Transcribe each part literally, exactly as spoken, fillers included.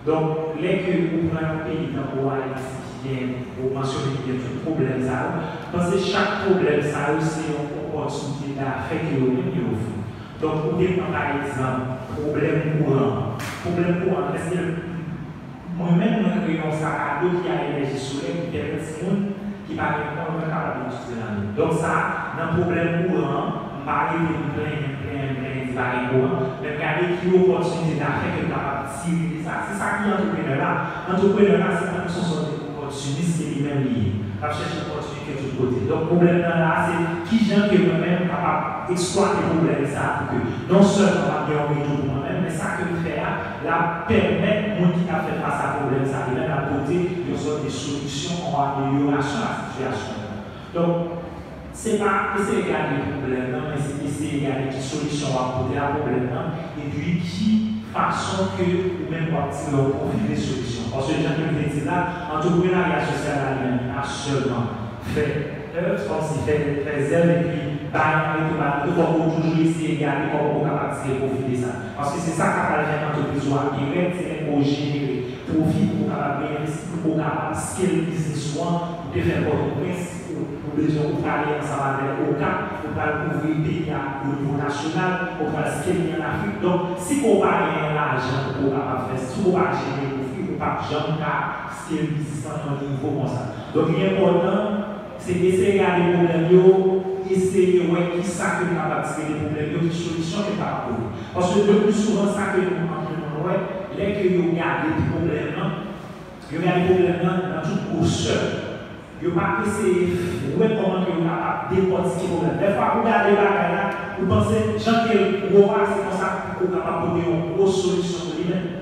Donk, lè ke ou pran yon peyi tankou Ayiti ki gen, ou mansyone ki gen tout pwoblèm sa yo, m panse chak pwoblèm sa yo se yon opòtinite dafè ke yo menm yo ofri. Donk, ou te pran pa egzanp pwoblèm kouran. Pwoblèm kouran, èske mwen menm mwen kreye yon sak a do ki a enèji solèy ki pèmèt timoun ki pa gen kouran yo kapab etidye lannwit. Donk sa, nan pwoblèm kouran an, m pa rete m plenyen, m plenyen, m plenyen di pa gen kouran, men m gade ki opòtinite dafè ke m kapab tire de sa. Se sa ki antreprenè la. Antreprenè la, se pa yon sòt de opòtinis ke li menm li ye. L ap chèche opòtinite tout kote. Donk pwoblèm nan la, se kijan ke mwen menm m kapab eksplwate pwoblèm sa pou ke non sèlman m ap gen yon retou pou mwen menm, men sa ke m fè a, l ap pèmèt moun ki t ap fè fas a pwoblèm sa, li menm l ap pote yon sòt de solisyon, yon amelyorasyon a sitiyasyon an. Donk, se pa eseye gade pwoblèm nan, men se eseye gade ki solisyon w ap pote a pwoblèm nan, epi ki fason ke ou menm w ap tire yon pwofi de solisyon. Paske jan ke m te di la, antreprenarya sosyal la li menm, li pa sèlman fè èv, kòmsi fè, fè zèv epi bay yon retou, bay yon retou, fòk ou toujou eseye gade kòman ou kapab tire pwofi de sa. Paske se sa k ap al fè antrepriz ou a pi rèd, se lè ke w jenere pwofi pou ou kapab reinvesti, pou ou kapab scale biznis ou an, ou te fè l Pòtoprens, ou, ou bezwen ou prale ansanm avè Okap, ou pral kouvri peyi a o nivo nasyonal, ou pral scale li an Afrik. Donk, si ke w pa genyen lajan pou ou kapab fè, si ke w pa jenere pwofi, ou p ap janm ka scale biznis lan nan yon nivo konsa. Donk, li enpòtan, se eseye gade pwoblèm yo, eseye wè kisa ke nou kapab tire de pwoblèm yo, ki solisyon ke nou kapab pote. Paske le pli souvan, sa ke nou, antreprenè, nou wè, lè ke yo gade pwoblèm nan, yo gade pwoblèm nan nan tout gwosè. Yo pa eseye wè kòman ke yo kapab dekòtike pwoblèm. Dèfwa, ou gade bagay la, ou panse jan ke l gwo a, se konsa pou ou kapab pote yon gwo solisyon pou li menm.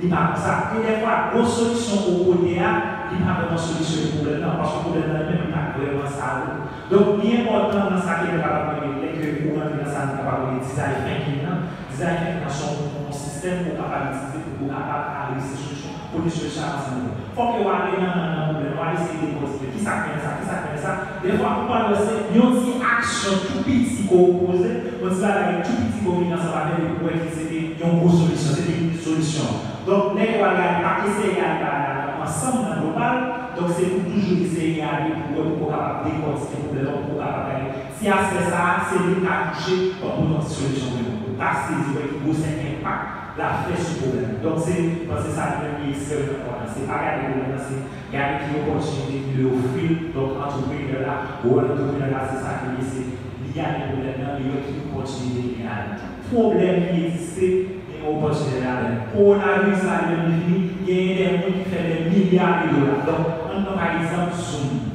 Li pa konsa. E dèfwa, gwo solisyon ke w pote a, li pa vrèman solisyone pwoblèm nan, paske pwoblèm nan li menm, li pa vrèman sa vre. Donk, li enpòtan nan sa ke nou kapab rele, lè ke ou rantre nan sa nou kapab rele design thinking nan, design thinking nan se yon, yon sistèm ke w kapab itilize pou ke w kapab adrese solisyon, pote solisyon a ansanm. Fòk ke w ale nan, nan, nan pwoblèm, w al eseye dekòtike kisa k mennen sa, kisa k mennen sa. Dèfwa, ou pral wè se yon ti aksyon tou piti ke w poze, yon ti bagay tou piti ke w vin ansanm avè l, epi w wè ke se te yon gwo solisyon, se te yon solisyon. Donk, nèg yo al gade, pa eseye gade bagay la nan ansanm, nan global. Donk, se pou toujou eseye gade pou wè, pou w kapab dekòtike pwoblèm nan, pou w kapab gade si aspè sa a, se li k ka touche kòm potansyèl solisyon pou nou. Pou w ka sezi wè ki gwosè enpak l ap fè sou pwoblèm nan. Donk, se, m panse sa li menm li ekstrèmman enpòtan. Se pa gade pwoblèm nan, se gade ki opòtinite ki yo ofri l. Donk, antreprenè la, wòl antreprenè la, se sa ke li ye, se li gade pwoblèm nan, li wè ki opòtinite ki gen ladan l. Tout pwoblèm ki egziste, gen yon opòtinite ladan l. Kowonaviris la, li menm, li vini, genyen de moun ki fè de milya de dola. Donk, ann pran pa egzanp Zoom.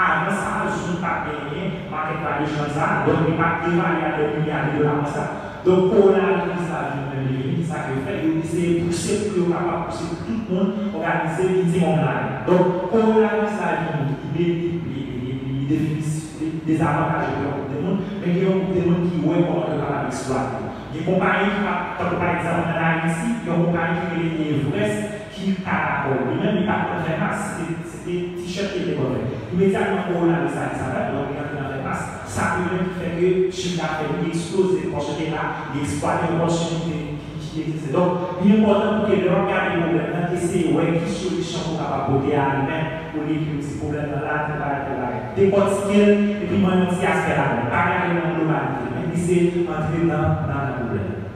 Avan sa, Zoom pa t genyen market valuation sa, donk li pa t evalye a de milya de dola konsa. Donk, kowonaviris la vini, menm li vini, kisa ke yo fè? Yo eseye pouse pou yo kapab pouse pou tout moun òganize meeting online. Donk, kowonaviris la vini, li, li, li, li, li, li defini, li dezavantaje pou yon gwoup de moun, men gen yon gwoup de moun ki wè kòman yo kapab eksplwate. Gen konpayi ki pa, tankou pa egzanp, ann Ayiti, gen yon konpayi ki rele Everest, ki ta dakò. Li menm, li pa t konn fè mas, se te, se te t-shirt ke li te konn fè. Imedyatman, kowonaviris la disparèt, donk li antre nan fè mas. Sa tou menm ki fè ke chif dafè li eksploze, paske la, li eksplwate opòtinite ki, ki egziste. Donk, li enpòtan pou ke lè w ap gade pwoblèm nan, eseye wè ki solisyon ke w kapab pote a li menm, olye ke w di pwoblèm nan la, tèl bagay, tèl bagay. Dekòtike l, epi mwen yon ti aspè ladan l. Pa gade l nan globalite, men eseye antre nan, nan, nan pwoblèm nan.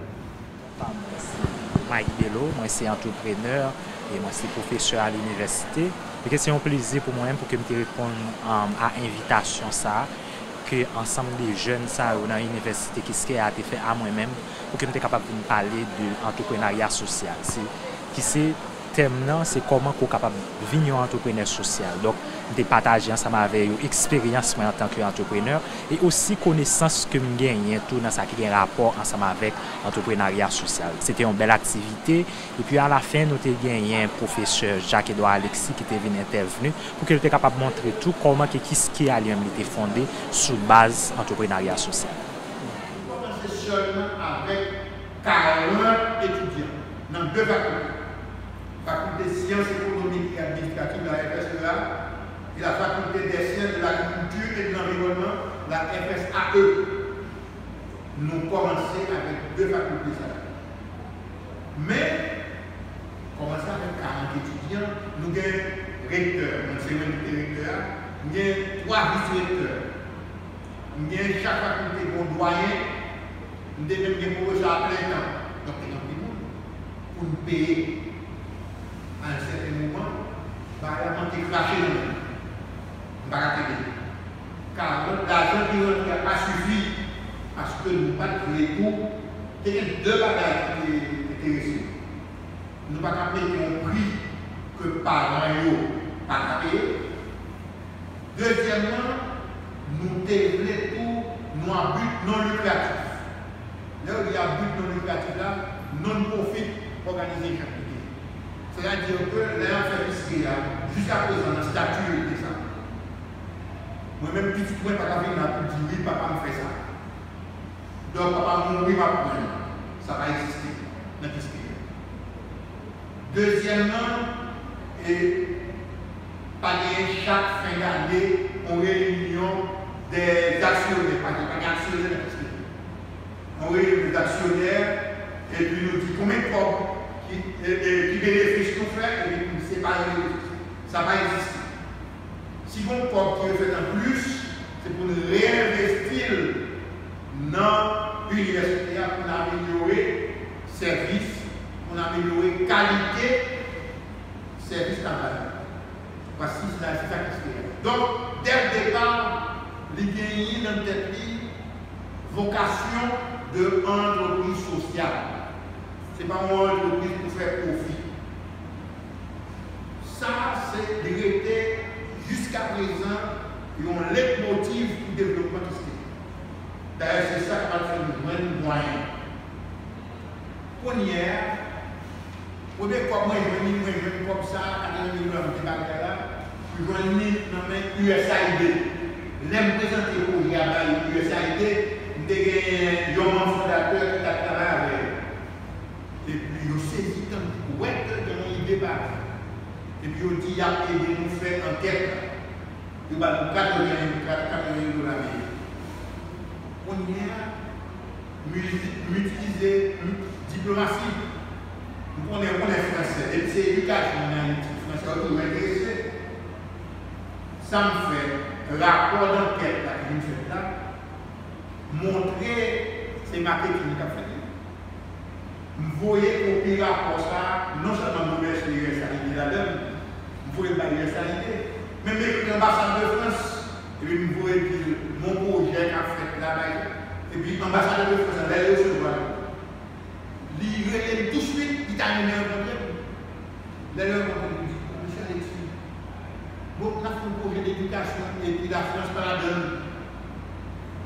Pa m, mwen se Mike Bello, mwen se antreprenè e mwen se pwofesè a linivèsite. E ke se yon plezi pou mwen pou ke m te reponn, um, a envitasyon sa a ke ansanm de jèn sa yo nan inivèsite Kiskeya te fè a mwen menm pou ke m te kapab vin pale de antreprenarya sosyal. Se, ki se tèm nan, se kòman ke w kapab vin yon antreprenè sosyal. Donk, m te pataje ansanm avè yo eksperyans mwen antanke antreprenè e osi konesans ke m genyen tou nan sa ki gen rapò ansanm avèk antreprenarya sosyal. Se te yon bèl aktivite, epi alafen, nou te genyen pwofesè Jacques Edouard Alexis ki te vin entèvni pou ke l te kapab montre tou kòman ke Kiskeya li menm li te fonde sou baz antreprenarya sosyal. Nou kòmanse sèlman avèk karant etidyan nan de fakilte. Faculté Sciences Économiques et Administratives, la F S E A, et la Faculté des Sciences de l'Agriculture et de l'Environnement, la F S A E. Nou kòmanse avèk de fakilte sa yo. Men, kòmanse etidyan, nou gen rektè, mwen se mwen ki te rektè a, nou gen twa vis rektè, nou gen chak fakilte gen yon dwayen, nou te menm gen pwofesè a plen tan. Donk, te gen anpil moun pou n peye. A yon sèten moman, bagay la manke krache nan men nou. Nou pa ka kenbe li. Ka lajan ki rantre a pa sifi, paske nou pa t vle tou, te gen de bagay ki te enterese nou. Nou pa t ap mete yon pri ke paran yo pa ka peye. Dezyèmman, nou te vle tou nou a but non lucratif. Lè yo di a but non lucratif la, non-profit organization li ye. Sètadi ke lè y ap fè piske a, jiskaprezan nan stati yo te sa. Mwen menm pitit mwen pa ka vin la pou di wi papa m fè sa. Donk papa m mouri m ap pran li. Sa pa egziste nan piske a. Dezyèmman, e pa genyen chak fen dane yon reyinyon dè aksyonè, pa gen, pa gen aksyonè nan piske a. Yon reyinyon dè aksyonè, epi nou di konbyen kòb ki, e, e, ki benefis nou fè, epi nou separe benefis. Sa pa egziste. Si gon kòb ki refèt an plis, se pou n reenvesti l nan inivèsite a pou n amelyore sèvis, pou n amelyore kalite sèvis n ap bay. Vwasi, se sa ki se. Donk, dè l depa, li genyen nan tèt li vokasyon de antrepriz sosyal. Se pa yon antrepriz pou fè pwofi. Sa, se, li rete jiskaprezan yon letmotiv pou devlopman Kiskeya. Dayè, se sa k ap fè nou jwenn mwayen. Kounye a, premye kòb mwen jwenn li, mwen jwenn kòb sa, katrevennde dola m te ba li a la, m jwenn li nan men U S A I D. Lè m prezante pwojè a bay U S A I D, m te gen yon manm fondatè ki t ap travay avè yo. Epi yo sezi tann wè ke gen yon ide parèy. Epi yo di y ap ede nou fè ankèt la. Yo ba nou katrevennde, katrevennde dola ameriken. Kounye a, m itilize, m itilize, m, diplomasi. M konnen, ou konnen fransè. Depi se edikasyon ann Ayiti, fransè yo toujou enterese. Sa m fè, rapò dankèt la ki vin fèt la, montre se maketing k ap fèt la. M voye kopi rapò sa a, non sèlman m remèsye U S A I D ladan l, m voye l bay U S A I D, men m ekri anbasad de Frans, epi m voye di l, gon pwojè k ap fèt la, bay, epi anbasadè de Frans la, lè l resevwa l, li rele m touswit, li ta renmen rankontre m. Lè l rankontre m, li di, "Mesye Alexis, bon, n ap fè yon pwojè dedikasyon, epi Lafrans pa ladan l."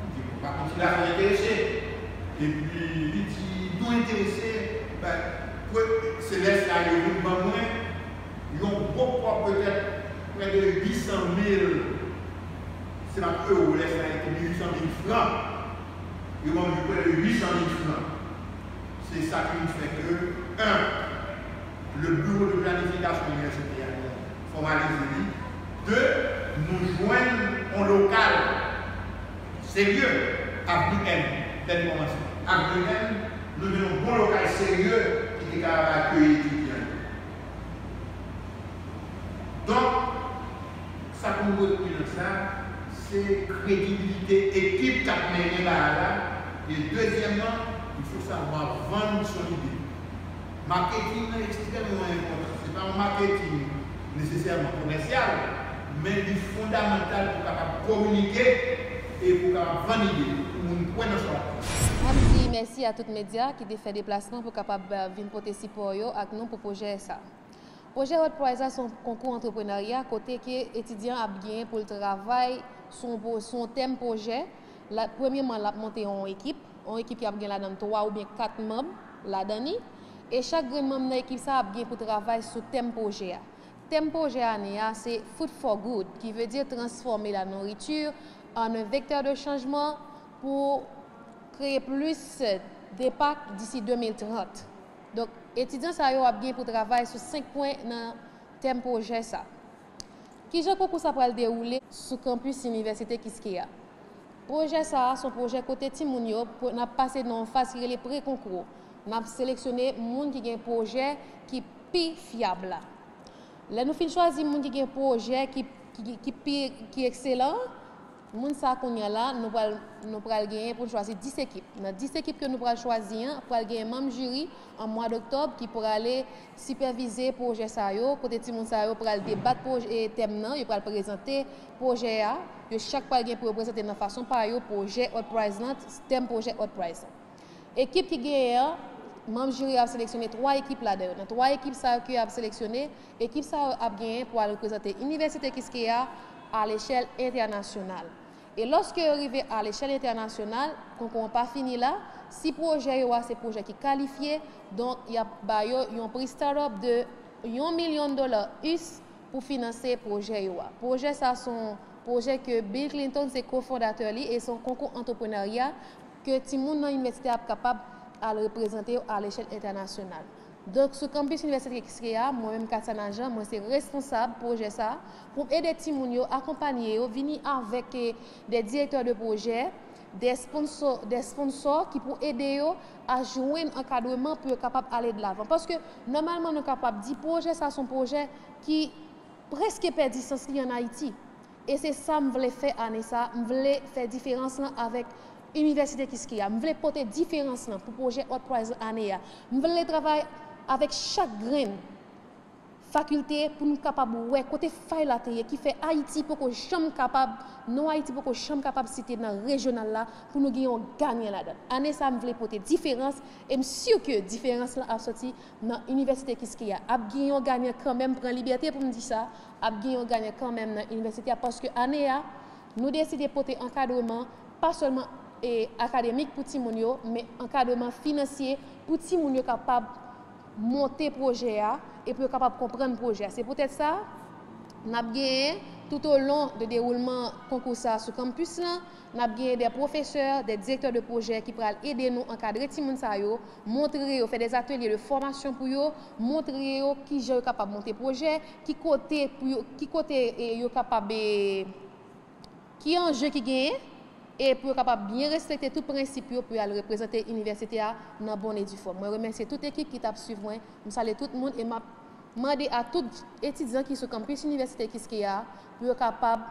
M di, "Bon, pa kòmsi Lafrans enterese." Epi li di, "Nou enterese, ben, se lè sa yo vin ban mwen yon gwo kòb, petèt prè de uit san mil, se pa ewo, lè sa yo te di uit san mil fran. Yo ban mwen prè de uit san mil fran." Se sa ki vin fè ke, un, le bureau de planification universitaire a fòmalize li. De, nou jwenn yon lokal serye, Avenue M, lè n kòmanse. Avenue M, nou jwenn yon bon lokal serye ki te kapab akeyi etidyan yo. Donk, sa pou nou retni nan sa, se kredibilite ekip k ap mennen bagay la. E dezyèmman, il faut savoir vendre son idée. Maketing nan ekstrèmman enpòtan. Se pa yon maketing nesesèman komèsyal, men li fondamantal pou w kapab kominike e pou w kapab vann ide, pou moun kwè nan sa w ap fè. N ap di mèsi a tout medya ki te fè deplasman pou kapab, eh, vin pote sipò yo ak nou pou pwojè sa. Pwojè Hot Prize la se yon konkou antreprenarya kote ke etidyan ap genyen pou l travay sou yon pwo-, sou yon tèm pwojè. La, premyeman, l ap monte yon ekip, yon ekip ki ap gen ladan l twa oubyen kat manm ladan li. E chak grenn manm nan ekip sa ap gen pou travay sou tèm pwojè a. Tèm pwojè ane a se Food for Good, ki vle di transformer la nourriture en un vecteur de changement pou kreye plis denpak disi de mil trant. Donk, etidyan sa yo ap gen pou travay sou senk pwen nan tèm pwojè sa. Kijan konkou sa pral dewoule sou kanpis Inivèsite Kiskeya? Pwojè sa a se yon pwojè kote timoun yo, pou, n ap pase nan yon faz ki rele pre-konkou. N ap seleksyone moun ki gen pwojè ki pi fyab la. Lè nou fin chwazi moun ki gen pwojè ki, ki, ki, ki pi, ki ekselan, moun sa kounye a la, nou pral, nou pral genyen pou n chwazi dis ekip. Nan dis ekip ke nou pral chwazi an, pral genyen manm jiri an mwa doktòb ki prale sipèvize pwojè sa yo, kote timoun sa yo pral debat pwojè, tèm nan, yo pral prezante pwojè a, yo chak pral gen pou yo prezante nan fason pa yo pwojè Hot Prize lan, tèm pwojè Hot Prize lan. Ekip ki genyen an, manm jiri a ap seleksyone twa ekip ladan yo. Nan twa ekip sa yo ke y ap seleksyone, ekip sa yo ap genyen pou al reprezante Inivèsite Kiskeya a lechèl entènasyonal. E lòske yo rive a lechèl entènasyonal, konkou an pa fini la. Si pwojè yo a se pwojè ki kalifye, donk y ap ba yo yon pri start-up de yon milyon dola U S pou finanse pwojè yo a. Pwojè sa se yon pwojè ke Bill Clinton se kofondatè li e se yon konkou antreprenarya ke timoun nan inivèsite ap kapab al reprezante yo a lechèl entènasyonal. Donk, sou kanpis Inivèsite Kiskeya, mwen menm, Katiana Jean, mwen se responsab pwojè sa a, pou m ede timoun yo, akonpanye yo, vini avèk, eh, de direktè de pwojè, de sponsò, de sponsò ki pou ede yo a jwenn ankadreman pou yo kapab ale de lavan. Paske, nòmalman, nou kapab di pwojè sa se yon pwojè ki prèske pèdi sans li ann Ayiti. E se sa m vle fè ane sa a, m vle fè diferans lan avèk Inivèsite Kiskeya. M vle pote diferans lan pou pwojè Hot Prize ane a. M vle travay avèk chak grenn fakilte pou nou kapab wè kote fay la te ye, ki fè Ayiti poko janm kapab, non Ayiti poko janm kapab site nan rejyonal la pou nou gen yon ganyan ladan. Ane sa a, m vle pote diferans e m si ke diferans lan ap soti nan Inivèsite Kiskeya. Ap gen yon ganyan kanmenm, pran libète pou m di sa, ap gen yon ganyan kanmenm nan inivèsite a, paske ane a, nou deside pote ankadreman, pa sèlman, eh, akademik pou timoun yo, men ankadreman finansye pou timoun yo kapab monte pwojè a e pou yo kapab konprann pwojè a. Se poutèt sa, n ap genyen, toutolon de dewoulman konkou sa a sou kanpis lan, n ap genyen de pwofesè, de direktè de pwojè ki pral ede nou ankadre timoun sa yo, montre yo, fè de atelye de fòmasyon pou yo, montre yo kijan yo kapab monte pwojè, ki kote pou yo, ki kote, eh, yo kapab, eh, ki anje ki genyen, e pou yo kapab byen respekte tout prensip yo pou y al reprezante inivèsite a nan bonn e di fòm. Mwen remèsye tout ekip ki t ap swiv mwen. M salye tout moun e m ap mande a tout etidyan ki sou kanpis Inivèsite Kiskeya pou yo kapab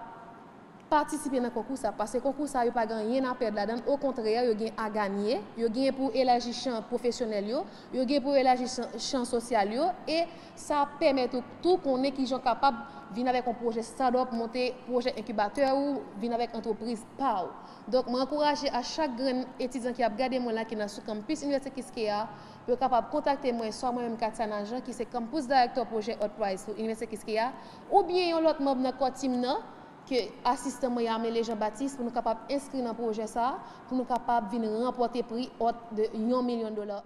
patisipe nan konkou sa, paske konkou sa yo pa gen anyen a pèd ladan l, okontrè, yo gen a ganye, yo gen pou elaji chan pwofesyonèl yo, yo gen pou elaji chan, chan sosyal yo, e sa ap pèmèt ou tou konnen kijan w kapab vin avèk yon pwojè start-up, monte pwojè enkibatè ou vin avèk antrepriz pa w. Donk, mwen ankouraje a chak grenn etidyan ki ap gade mwen la, ki nan sou kanpis Inivèsite Kiskeya, pou yo kapab kontakte mwen, swa mwen menm Katiana Jean, ki se Campus Director pwojè Hot Prize pou Inivèsite Kiskeya, oubyen yon lòt manm nan kò team nan, ke asistan mwen Yamile Jean Baptiste, pou nou kapab enskri nan pwojè sa a, pou nou kapab vin ranpòte pri Hot de yon milyon dola.